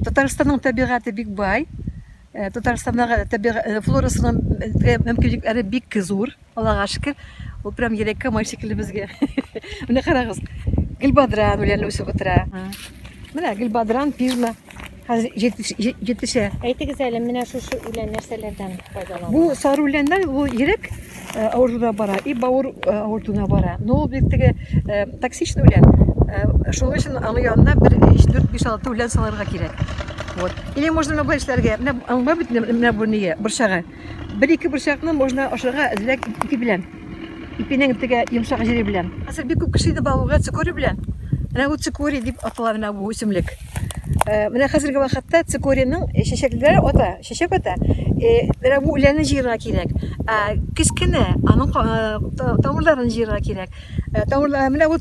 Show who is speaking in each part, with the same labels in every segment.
Speaker 1: Татарстанның табигате бик бай. Татарстандагы табигать флорасының мөмкинлекләре бик зур, Аллага шөкер. Ул прям йөрәккә май шикелле безгә. Менә карагыз, гөлбадран үләне үсеп утыра. Менә гөлбадран, пижма хәзер җитешә.
Speaker 2: Әйтегез әле, менә шушы үлән нәрсәләрдән файдалана?
Speaker 1: Бу сары үләннәр, ул йөрәк авыртуына бара, и бавыр авыртуына бара. Но ул бик теге токсичный үлән. Шуның өчен аның янына бер 3, 4, 5, 6 үлән салырга кирәк. Вот. Или можно менә болай эшләргә. Менә аңла бит менә бу нигә, борчагы. Бер-ике борчакны можно ашарга әзрәк ипи белән. Ипинең теге йомшак җире белән. Хәзер бик күп кеше инде балуга цикорий белән. Менә бу цикорий дип атала менә бу үсемлек. Менә хәзерге вакытта цикорийның чәчәкләре ата, чәчәк ата. Менә бу үләнне җыярга кирәк. Ә кечкенә аның тамырларын җыярга кирәк. Тамырлар, менә бу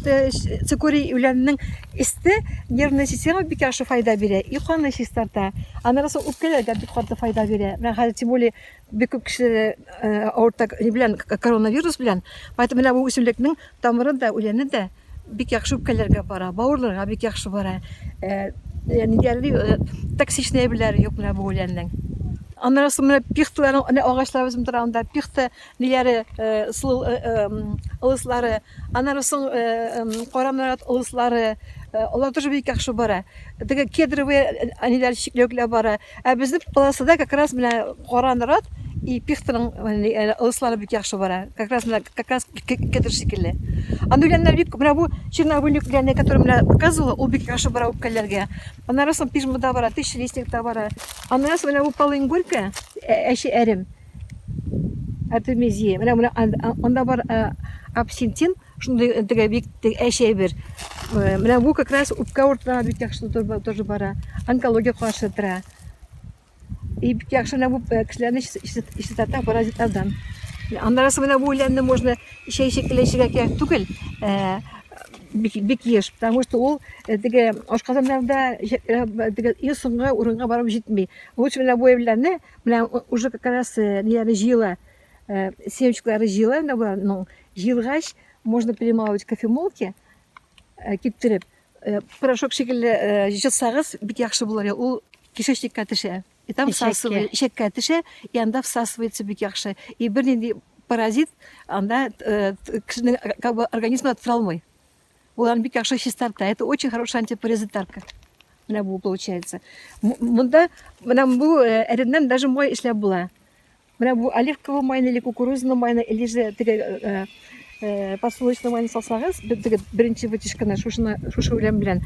Speaker 1: цикорий үләненең өсте нервная система бик яхшы файда бирә, и канны чистарта. Аннан соң үпкәләргә бик каты файда бирә. Менә хәзер тем более бик күп кеше авырта ни белән, коронавирус белән. Поэтому менә бу үсемлекнең тамыры да, үләне дә бик яхшы үпкәләргә бара, бавырларга бик яхшы бара. Нидәли токсичный әйберләре юк менә бу үләннең. Аннан соң менә пихталарның, менә агачларыбыз тора анда, пихта ниләре, сылу ылыслары, аннан соң кара нарат ылыслары, алар тоже бик яхшы бара. Теге кедровые ниләр чикләвекләр бара. Ә безнең полосада как раз менә кара нарат и пихтаның ылыслары бик яхшы бара. Как раз менә как раз кедр шикелле. Анда үләннәр бик күп. Менә бу чернобыльник үләне, который менә показывала, ул бик яхшы бара үпкәләргә. Аннан соң пижма да бара, тысячелистник та бара. Аннан соң менә бу полынь горькая, әче әрем. Артемизия. Менә менә анда бар абсентин, шундый теге бик әче әйбер. Менә бу как раз үпкә авыртуына бик яхшы тоже бара. Онкология каршы тора. И бик яхшы менә бу кешеләрне чистарта паразитлардан. Аннан соң менә бу үләнне можно чәй шикелле эчәргә кирәк түгел. Бик, бик еш, потому что ул теге ашказаннарда теге иң соңгы урынга барып җитми. Лучше менә бу әйберләрне Менә уже как раз ниләре җыела, семечкалары җыела инде боларның. Җыелгач, можно перемалывать в кофемолке, киптереп, порошок шикелле җытсагыз, бик яхшы булыр. Ул кишечникка төшә. И там всасывает, эчәккә төшә, и анда всасывается бик яхшы. И бернинди паразит анда кешенең как бы организмында тора алмый. Ул аны бик яхшы чистарта. Это очень хорошая антипаразитарка. Менә бу получается. Монда менә бу э, әремнән даже май эшләп була. Менә бу оливковый майны или кукурузный майны, или же теге э, э, подсолнечный майны салсагыз, теге беренче вытяжканы шушыны шушы үлән белән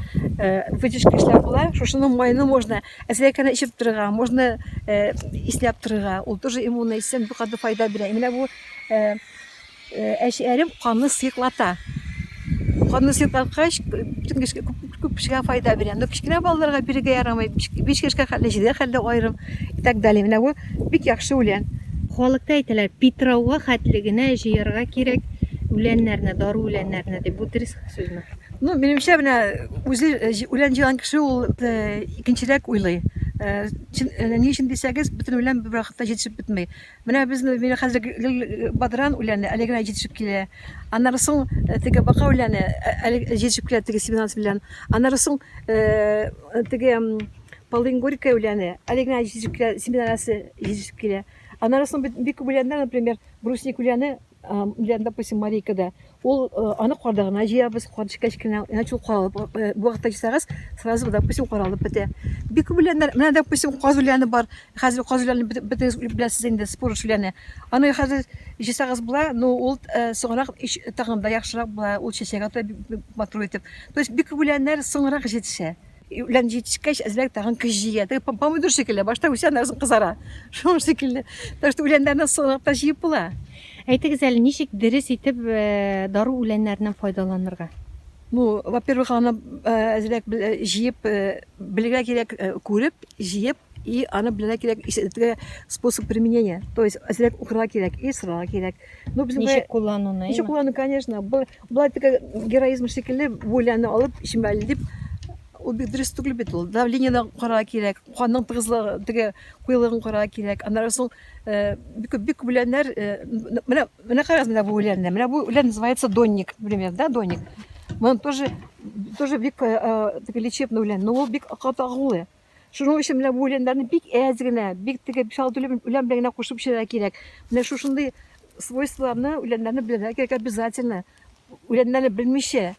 Speaker 1: вытяжка эшләп була. Шушының майны можно әзрәк кенә эчеп торырга, можно иснәп торырга. Ул тоже иммунный система бик каты файда бирә. Менә бу Әче әрем канны сыеклата. Канны сыеклаткач, бөтен кешегә, күп, күп кешегә файда бирә. Но кечкенә балаларга бирергә ярамый. 5 яшькә хәтле, 7 хәтле аерым и так далее. Менә бу бик яхшы үлән.
Speaker 2: Халыкта әйтәләр, Питрауга хәтле генә җыярга кирәк үләннәрне, дару үләннәрне дип. Бу дөрес сүзме?
Speaker 1: Ну, минемчә, менә үзе үлән җыйган кеше ул икенчерәк уйлый. Ни өчен дисәгез, бөтен үлән бер вакытта җитешеп бетми. Менә безне мине хәзер гел бадран үләне әле генә җитешеп килә. Аннары соң э, теге бака үләне э, әле җитешеп килә теге семенасы белән. Аннары соң э, теге полынь горькая үләне әле генә җитешеп килә, семенасы җитешеп килә. Аннары соң бик күп үләннәр, например, брусник үләне, үлән, допустим, Марийкада. Ул э, аны карда гына җыябыз, кар төшкәч кенә, иначе ул каралып, э, бу вакытта җыйсагыз, сразу, допустим, каралып бетә. Бик күп үләннәр, менә, допустим, каз үләне бар. Хәзер каз үләне бөтенегез беләсез инде, спорыш үләне. Аны хәзер җыйсагыз була, но ул э, соңрак тагын да яхшырак була, ул чәчәк ата матур итеп. То есть бик күп үләннәр соңрак җитешә. Үлән җитешкәч, әзрәк тагын көч җыя. Теге помидор шикелле, башта үсә, аннан соң кызара. Шуның шикелле. Так что үләннәрне соңрак та җыеп була.
Speaker 2: Әйтегез әле, ничек дөрес итеп э, дару үләннәреннән файдаланырга?
Speaker 1: Ну, во-первых, аны э, әзрәк э, җыеп белергә кирәк, күреп, җыеп, и аны белергә кирәк, теге способ применения. То есть әзрәк укырга кирәк, и сорарга кирәк.
Speaker 2: Ну, безнең Ничек куллануны?
Speaker 1: Ничек куллану, конечно. Болай теге героизм шикелле бу үләнне алып эчим әле дип, ул бик дөрес түгел бит ул. Давлениене карарга кирәк, канның тыгызлыгы, теге куелыгын карарга кирәк. Аннары соң э, бик күп бик күп үләннәр, э, менә менә карагыз менә бу үләнне. Менә бу үлән называется донник, например, да, донник. Моны тоже тоже бик э, теге лечебный үлән, но ул бик каты агулы. Шуның өчен менә бу үләннәрне бик әз генә, бик теге 5-6 үлән белән генә кушып эчәргә кирәк. Менә шушындый свойстволарны, үләннәрне белергә кирәк обязательно. Үләннәрне белмичә,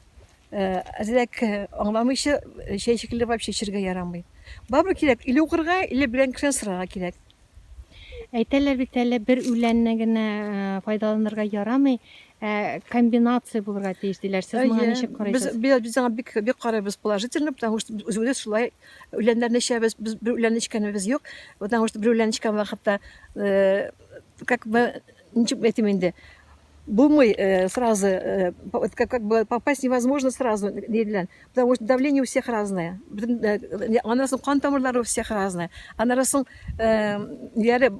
Speaker 1: әзрәк аңламыйча чәй шикелле вообще эчәргә ярамый. Барыбер кирәк, или укырга, или белгән кешедән сорарга кирәк.
Speaker 2: Әйтәләр бит әле, бер үләнне генә файдаланырга ярамый, ә комбинация булырга тиеш диләр. Сез моңа ничек карыйсыз?
Speaker 1: Без, без аңа бик, бик карыйбыз положительно, потому что без үзебез шулай үләннәрне эчәбез, без бер үләнне эчкәнебез юк, потому что бер үлән эчкән вакытта, как бы, ничек әйтим инде, булмый сразу, как бы попасть невозможно сразу, белән. Потому что давление у всех разное. Аннан соң кан тамырлары у всех разное. Аннан соң ниләре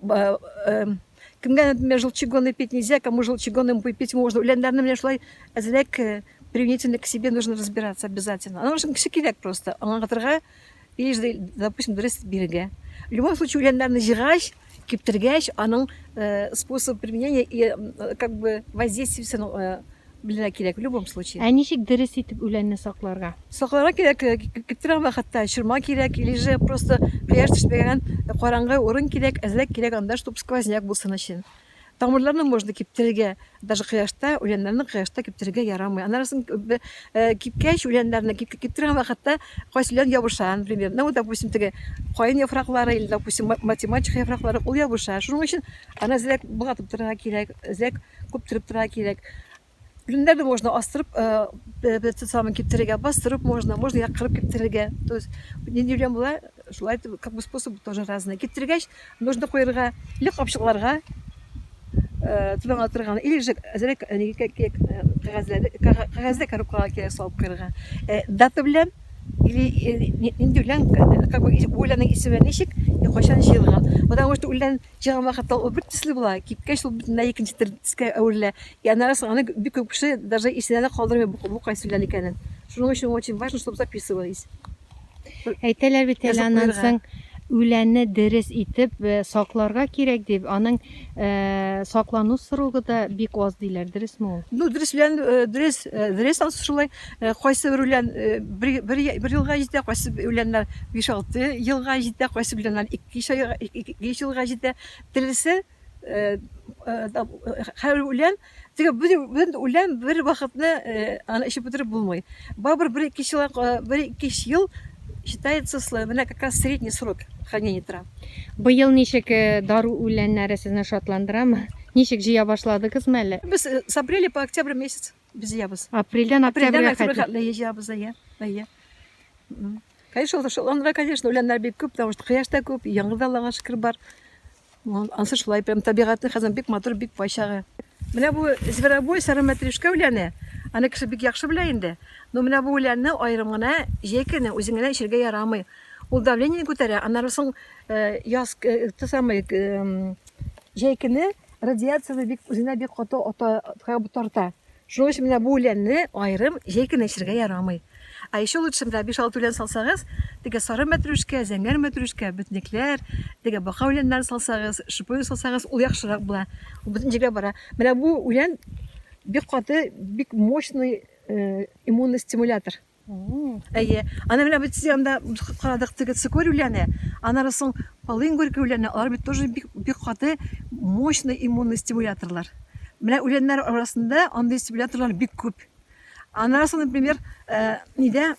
Speaker 1: кемгә, например, желчегонный пить нельзя, кому желчегонный пить можно. Үләннәрне менә шулай әзрәк применительно к себе нужно разбираться обязательно. Аның өчен кеше кирәк просто. Аңлатырга или же, допустим, дөрес бирергә. В любом случае үләннәрне җыйгач, киптергәч, аның способ применения и как бы воздействиесен белергә кирәк в любом случае.
Speaker 2: Ә ничек дөрес итеп үләнне сакларга?
Speaker 1: Сакларга кирәк, киптергән вакытта чорма кирәк, или же просто кояш төшмәгән караңгы урын кирәк, әзрәк кирәк анда, чтобы сквозняк булсын өчен. Тамырларны можно киптерергә, даже кояшта, үләннәрне кояшта киптерергә ярамый. Аннары соң кипкәч, үләннәрне киптергән вакытта кайсы үлән ябыша, например. Ну, допустим, теге каен яфраклары или, допустим, математика яфраклары, ул ябыша. Шуның өчен аны әзрәк болгатып торырга кирәк, әзрәк күптереп торырга кирәк. Үләннәрне можно астырып, самый киптерергә, бастырып можно, можно яктырып киптерергә. То есть нинди үлән була, шулай итеп, как бы способ тоже разный. Киптергәч, нужно куярга или капчыкларга түбән торган, или же әзрәк кәгазьләре, кәгазьдә коробкага кирәк салып куярга. Дата белән или нинди үлән, как бы бу үләннең исеме ничек и кайчан җыелган. Потому что үлән Җыйган вакытта ул бер төсле була, кипкәч ул бөтенләй икенче төр төскә әверелә. И аннары соң аны бик күп кеше даже исенә дә калдырмый бу, бу кайсы үлән икәнен. Шуның өчен очень важно, чтобы записывались.
Speaker 2: Әйтәләр бит әле
Speaker 1: Язып
Speaker 2: аннан
Speaker 1: куярга.
Speaker 2: соң үләнне дөрес итеп э, сакларга кирәк дип, аның э, саклану срогы да бик аз диләр, дөресме ул?
Speaker 1: Ну, дөрес үлән, э, дөрес, э, дөрес ансы шулай. Э, кайсы бер үлән э, бер, бер, бер елга җитә, кайсы үләннәр 5-6 елга җитә, кайсы үләннәр 2 айга, 2 елга җитә. Телесе һәр үлән, теге бөтен үлән бер вакытны аны эчеп бетереп булмый. Барыбер бер ике ел, бер ике ел считается, менә как раз средний срок хранения тора.
Speaker 2: Быел ничек дару үләннәре сезне шатландырамы? Ничек җыя башладыгызмы әле?
Speaker 1: Без с апреля по октябрь месяц без җыябыз.
Speaker 2: Апрельдән октябрьгә
Speaker 1: хәтле. Апрельдән җыябыз, әйе. Әйе. Конечно, шатландыра, конечно, үләннәр бик күп, потому что кояш та күп, яңгыр да Аллага шөкер бар. Ансы шулай, прям табигатьнең хәзер бик матур, бик бай чагы. Менә бу зверобой, сары мәтрүшкә үләне, аны кеше бик яхшы белә инде. Но менә бу үләнне аерым гына җәй көне үзең генә эчәргә ярамый. Ул давлениене күтәрә, аннары соң яз, те самый, җәй көне радиацияне бик үзенә бик каты ата, тарта. Шуның өчен менә бу үләнне аерым җәй көне эчәргә ярамый. А еще лучше менә 5-6 үлән салсагыз, теге сары мәтрүшкә, зәңгәр мәтрүшкә, бөтнекләр, теге бака үләннәрен салсагыз, шипы салсагыз, ул яхшырак була. Ул бөтен җиргә бара. Менә бу үлән бик каты, бик мощный э, иммунный стимулятор. Әйе. Аны менә без анда карадык теге цикорий үләне, аннары соң полынь горький үләне, алар бит тоже бик бик каты мощный иммунный стимуляторлар. Менә үләннәр арасында андый стимуляторлар бик күп. Аннары соң, например, э, нидә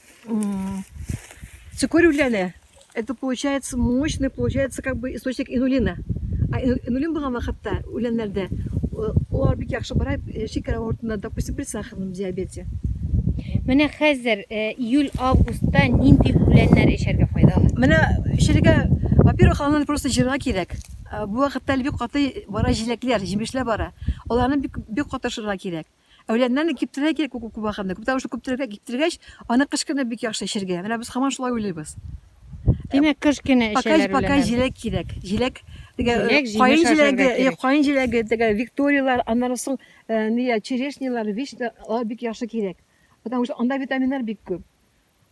Speaker 1: цикорий үләне, Это получается мощный, получается как бы источник инулина. А инулин булган вакытта үләннәрдә э, улар бик яхшы бара э, шикәр авыртында, допустим, при сахарном диабете.
Speaker 2: Менә хәзер э, июль-августта нинди үләннәр эчәргә файдалы?
Speaker 1: Менә эчәргә, во-первых, аны просто җырга кирәк. Бу вакытта әле бик каты бара җиләкләр, җимешләр бара. Аларны бик бик каты ашарга кирәк. Әүләннәрне киптерергә кирәк күп күп вакытны. Потому что күптерергә киптергәч, аны кыш көне бик яхшы эчәргә. Менә без һаман шулай уйлыйбыз.
Speaker 2: Димәк, кыш көне эчәләр
Speaker 1: Пока, пока җиләк кирәк. Җиләк теге каен җиләге, каен җиләге, теге викториялар, аннан соң ни черешнялар, вишня, алар бик яхшы кирәк. Потому что анда витаминнар бик күп.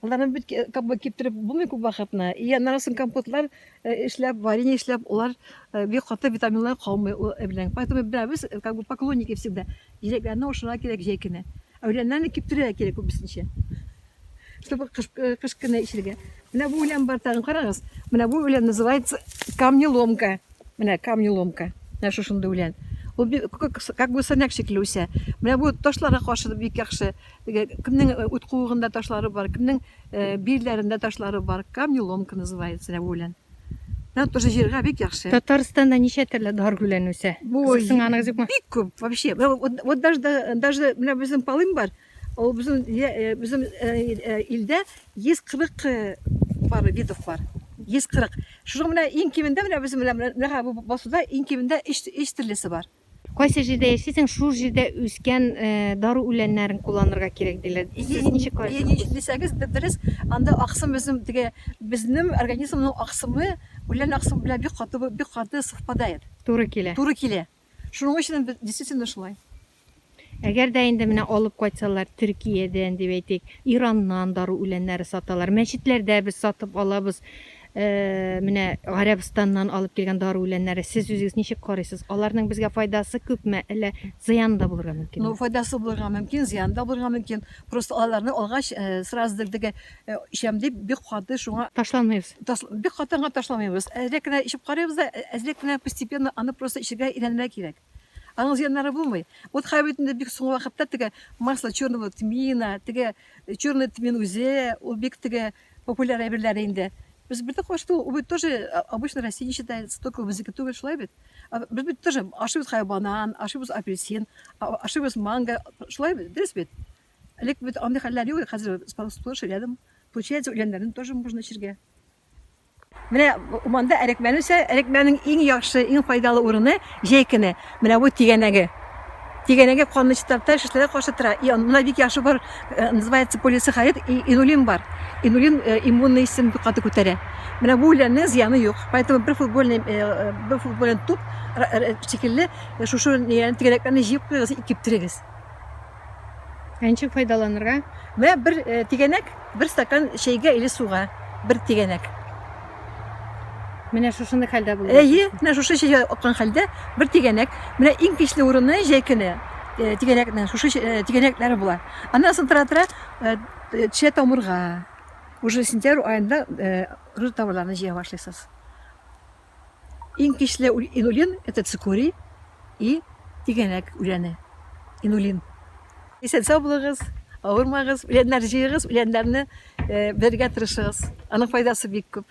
Speaker 1: Аларны бит как бы киптереп булмый күп вакытны. И аннан соң компотлар э, эшләп, варенье эшләп, улар э, бик каты витаминлар калмый ул белән. Поэтому беләбез, э, как бы поклонники всегда. Җиләкләрне ашарга кирәк җәй көне. Ә үләннәрне киптерергә кирәк күбесенчә. Чтобы кыш, э, кыш көне эчергә. Менә бу үлән бар тагын, карагыз. Менә бу үлән называется камнеломка. Менә камнеломка. Менә шушындый үлән. Ул как бы сорняк шикелле үсә. Менә бу ташларга каршы бик яхшы. Кемнең э, үт куыгында ташлары бар, кемнең э, бирләрендә ташлары бар. Камнеломка называется менә бу үлән. Менә тоже җиргә бик яхшы.
Speaker 2: Татарстанда ничә төрле дар үлән үсә? Кызыксынганыгыз юкмы?
Speaker 1: Бик күп вообще. Вот, вот даже даже менә безнең полынь бар. Ул безнең э, безнең э, э, илдә 140 бар видов бар. 140. Шуның менә иң кимендә менә безнең менә менә бу басуда иң кимендә өч өч төрлесе бар.
Speaker 2: Кайсы җирдә яшисең, шул җирдә үскән дару үләннәрен кулланырга кирәк диләр. Сез ничек
Speaker 1: карыйсыз? Ничек дисәгез, дөрес, анда аксым безнең теге безнең организмның аксымы үлән аксымы белән бик каты бик каты совпадает.
Speaker 2: Туры килә.
Speaker 1: Туры килә. Шуның өчен действительно шулай.
Speaker 2: Әгәр дә инде менә алып кайтсалар, Төркиядән дип әйтик, Ираннан дару үләннәре саталар. Мәчетләрдә без сатып алабыз. Э, менә Гарәбстаннан алып килгән дару үләннәре. Сез үзегез ничек карыйсыз? Аларның безгә файдасы күпме, әллә зыяны да булырга мөмкинме?
Speaker 1: Ну, файдасы булырга мөмкин, зыяны да булырга мөмкин. Просто аларны алгач, э, сразу теге э, эчәм дип бик каты шуңа
Speaker 2: ташланмыйбыз.
Speaker 1: Бик каты аңа ташламыйбыз. Әзрәк кенә эчеп карыйбыз да, әзрәк кенә постепенно аны просто эчәргә өйрәнергә кирәк. Аның зыяннары булмый. Вот хәзер бит инде бик соңгы вакытта теге масло черного тмина, теге черный тмин үзе, ул бик теге популяр әйберләр инде. Без бит кошты, ул бит тоже обычно растение считается, только безнеке түгел, шулай бит. Без бит тоже ашыйбыз хәзер банан, ашыйбыз апельсин, ашыйбыз манго, шулай бит, дөрес бит. Элек бит андый хәлләр юк, хәзер сплошь рядом. Получается, үләннәрне тоже можно эчергә. Менә Уманда әрекмән үсә. Әрекмәннең иң яхшы, иң файдалы урыны җәй көне. Менә бу тигәнәге. Тигәнәге канны чистарта, шешләргә каршы тора. И монда бик яхшы бар, э, называется полисахарид и инулин бар. Инулин э, иммунный системаны бик каты күтәрә. Менә бу үләннең зыяны юк. Поэтому бер футбольный э, бер футбольный туп шикелле шушы тигәнәкләрне җыеп куегыз, киптерегез.
Speaker 2: Ә ничек файдаланырга?
Speaker 1: Менә бер э, тигәнәк, бер стакан чәйгә или суга. Бер тигәнәк.
Speaker 2: Менә шушындый хәлдә
Speaker 1: булды. Әйе, менә шушы чәйгә аккан хәлдә бер тигәнәк. Менә иң көчле урыны җәй көне э, тигәнәкнең шушы э, тигәнәкләре була. Аннан соң тора-тора төшә тамырга. Уже сентябрь аенда уже тамырларны җыя башлыйсыз. Иң көчле инулин это цикорий и тигәнәк үләне. Инулин. Исән сау булыгыз, авырмагыз, үләннәр җыегыз, үләннәрне э, белергә тырышыгыз. Аның файдасы бик күп.